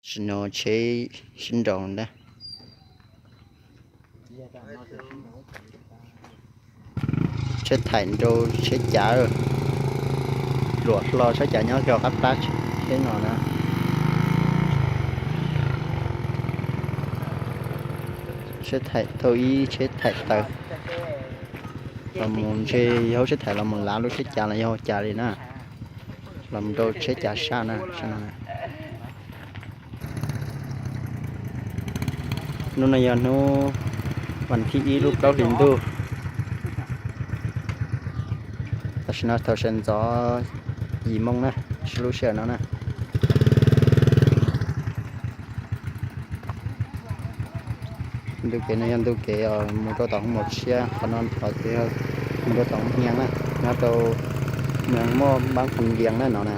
Tsis no tsheb sib nraus ntag. Tsheb thaim nraus tsheb cav, luam hlo tsheb cav nyob kiag qab plab tsheb no na. Tsheb thaim thauj ib tsheb thaim taws los mus ntshe yog tsheb thaim los mus lav lub tsheb cav los yog cas li na. Los mus rau tsheb cav sab na. Hnub no yog hnub vas thib ib lub plaub hlis ntuj. Tam sim no thaum sawv ntxov yim moo na, lub sij hawm no na. Ntu kev no yog ntu kev mus rau tom hoo maum tshiab, qhov no qhov tias mus rau tom hoo hias na, nyob rau moos Npab Phoos Yias na no na.